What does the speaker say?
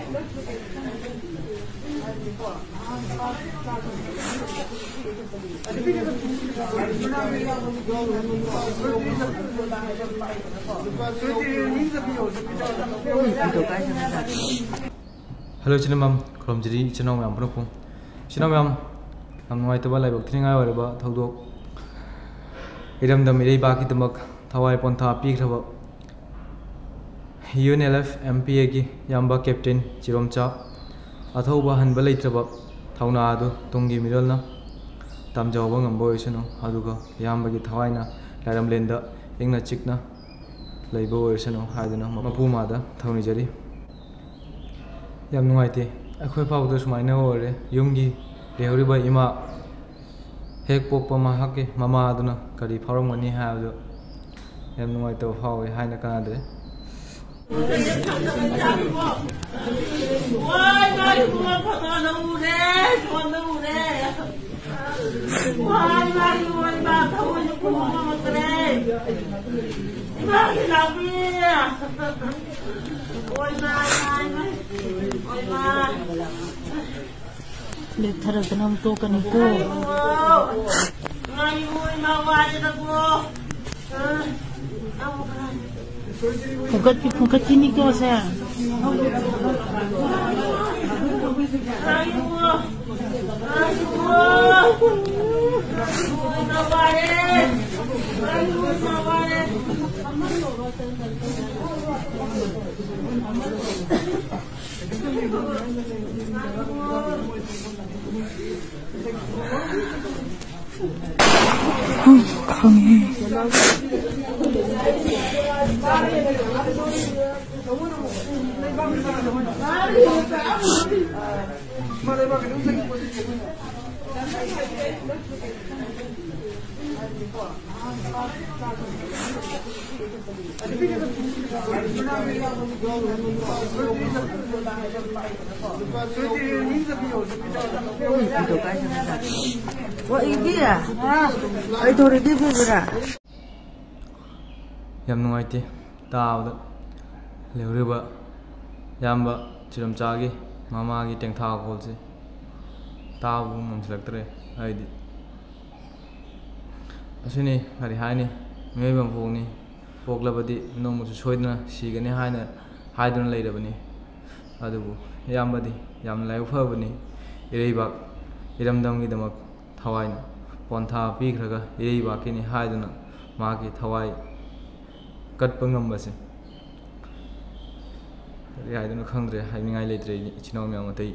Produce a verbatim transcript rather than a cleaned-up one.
Hello, ꯏꯆꯤꯟ ꯏꯅꯥꯎ ꯃꯌꯥꯝ, ꯈꯨꯔꯨꯝꯖꯔꯤ ꯏꯆꯤꯟ ꯏꯅꯥꯎ ꯃꯌꯥꯝ ꯄꯨꯝꯅꯃꯛꯄꯨ꯫ ꯏꯆꯤꯟ ꯏꯅꯥꯎ ꯃꯌꯥꯝ, ꯌꯥꯝ ꯅꯨꯡꯉꯥꯏꯇꯕ ꯂꯥꯏꯕꯛ ꯊꯤꯅꯤꯡꯉꯥꯏ ꯑꯣꯏꯔꯕ ꯊꯧꯗꯣꯛ, ꯏꯔꯝꯗꯝ ꯏꯔꯩꯕꯥꯛꯀꯤꯗꯃꯛ ꯊꯋꯥꯏ ꯄꯣꯟꯊꯥ ꯄꯤꯈ꯭ꯔꯕ U N L F M P ꯑꯦꯒꯤ ꯏꯌꯥꯝꯕ ꯀꯦꯞꯇꯦꯟ ꯆꯤꯔꯣꯝꯆꯥ, ꯑꯊꯧꯕ ꯍꯟꯕ ꯂꯩꯇ꯭ꯔꯕ ꯊꯧꯅꯥ ꯑꯗꯨ ꯇꯨꯡꯒꯤ ꯃꯤꯔꯣꯜꯅ ꯇꯝꯖꯍꯧꯕ ꯉꯝꯕ ꯑꯣꯏꯁꯅꯨ, ꯑꯗꯨꯒ ꯏꯌꯥꯝꯕꯒꯤ ꯊꯋꯥꯏꯅ ꯂꯥꯏꯔꯝꯂꯦꯟꯗ ꯏꯪꯅ ꯆꯤꯛꯅ ꯂꯩꯕ ꯑꯣꯏꯔꯁꯅꯨ ꯍꯥꯏꯗꯨꯅ ꯃꯄꯨ ꯃꯥꯗ ꯊꯧꯅꯤꯖꯔꯤ꯫ ꯌꯥꯝ ꯅꯨꯡꯉꯥꯏꯇꯦ, ꯑꯩꯈꯣꯏ ꯐꯥꯎꯕꯗ ꯁꯨꯃꯥꯏꯅ ꯑꯣꯏꯔꯦ꯫ ꯌꯨꯝꯒꯤ ꯂꯩꯍꯧꯔꯤꯕ ꯏꯃꯥ ꯍꯦꯛ ꯄꯣꯛꯄ ꯃꯍꯥꯛꯀꯤ ꯃꯃꯥ ꯑꯗꯨꯅ ꯀꯔꯤ ꯐꯥꯎꯔꯝꯒꯅꯤ ꯍꯥꯏꯕꯗꯨ ꯌꯥꯝ ꯅꯨꯡꯉꯥꯏꯇꯕ ꯐꯥꯎꯏ, ꯍꯥꯏꯅ ꯀꯥꯟꯅꯗ꯭ꯔꯦ꯫ ꯋꯥꯏ ꯃꯥꯏ ꯏꯕꯨꯡꯉꯣ, ꯐꯣꯇꯣꯗ ꯎꯔꯦ, ꯐꯣꯟꯗ ꯎꯔꯦ꯫ ꯋꯥꯏ ꯃꯥꯏ ꯏꯕꯨꯡꯉꯣ, ꯏꯃꯥ ꯊꯑꯣꯏꯅ ꯄꯨꯕ ꯉꯝꯃꯛꯇ꯭ꯔꯦ꯫ ꯏꯃꯥꯒꯤ ꯂꯥꯛꯄꯤ꯫ ꯑꯣꯏ ꯃꯥ, ꯏꯃꯥ, ꯏꯃꯥ꯫ ꯑꯣꯏ ꯃꯥ꯫ ꯂꯦꯛꯊꯔꯛꯇꯅ ꯑꯃꯨꯛ ꯇꯣꯛꯀꯅꯤꯀꯣ꯫ ꯉꯥꯏꯌꯨ, ꯏꯃꯥ ꯋꯥꯔꯦꯗꯀꯣ꯫ ꯐꯨꯒꯠꯄꯤ, ꯐꯨꯒꯠꯈꯤꯅꯤꯀꯣ ꯁꯦ꯫ ꯉꯥꯏꯌꯨ, ꯉꯥꯏꯌꯨ꯫ ꯏꯃꯥ ꯋꯥꯔꯦ꯫ ꯉꯥꯏꯌꯨ, ꯏꯃꯥ ꯋꯥꯔꯦ꯫ ꯈꯪꯉꯦ꯫ ꯌꯥꯝ ꯅꯨꯡꯉꯥꯏꯇꯦ ꯇꯥꯕꯗ꯫ ꯂꯩꯍꯧꯔꯤꯕ ꯏꯌꯥꯝꯕ ꯆꯤꯔꯝꯆꯥꯒꯤ ꯃꯃꯥꯒꯤ ꯇꯦꯡꯊꯥ ꯈꯣꯜꯁꯦ ꯇꯥꯕꯕꯨ ꯉꯝꯁꯤꯜꯂꯛꯇ꯭ꯔꯦ꯫ ꯍꯥꯏꯗꯤ, ꯑꯁꯤꯅꯤ, ꯀꯔꯤ ꯍꯥꯏꯅꯤ, ꯃꯤꯑꯣꯏꯕ ꯑꯃꯄꯣꯛꯅꯤ, ꯄꯣꯛꯂꯕꯗꯤ ꯅꯣꯡꯃꯁꯨ ꯁꯣꯏꯗꯅ ꯁꯤꯒꯅꯤ ꯍꯥꯏꯅ ꯍꯥꯏꯗꯨꯅ ꯂꯩꯔꯕꯅꯤ꯫ ꯑꯗꯨꯕꯨ ꯏꯌꯥꯝꯕꯗꯤ ꯌꯥꯝꯅ ꯂꯥꯏꯕꯛ ꯐꯕꯅꯤ, ꯏꯔꯩꯕꯥꯛ ꯏꯔꯝꯗꯝꯒꯤꯗꯃꯛ ꯊꯋꯥꯏꯅ ꯄꯣꯟꯊꯥ ꯄꯤꯈ꯭ꯔꯒ ꯏꯔꯩꯕꯥꯛꯀꯤꯅꯤ ꯍꯥꯏꯗꯨꯅ ꯃꯥꯒꯤ ꯊꯋꯥꯏ ꯀꯠꯄ ꯉꯝꯕꯁꯦ꯫ ꯀꯔꯤ ꯍꯥꯏꯗꯣꯏꯅꯣ ꯈꯪꯗ꯭ꯔꯦ, ꯍꯥꯏꯅꯤꯡꯉꯥꯏ ꯂꯩꯇ꯭ꯔꯦ꯫ ꯏꯆꯤꯟ ꯏꯅꯥꯎ ꯃꯌꯥꯝ ꯑꯇꯩ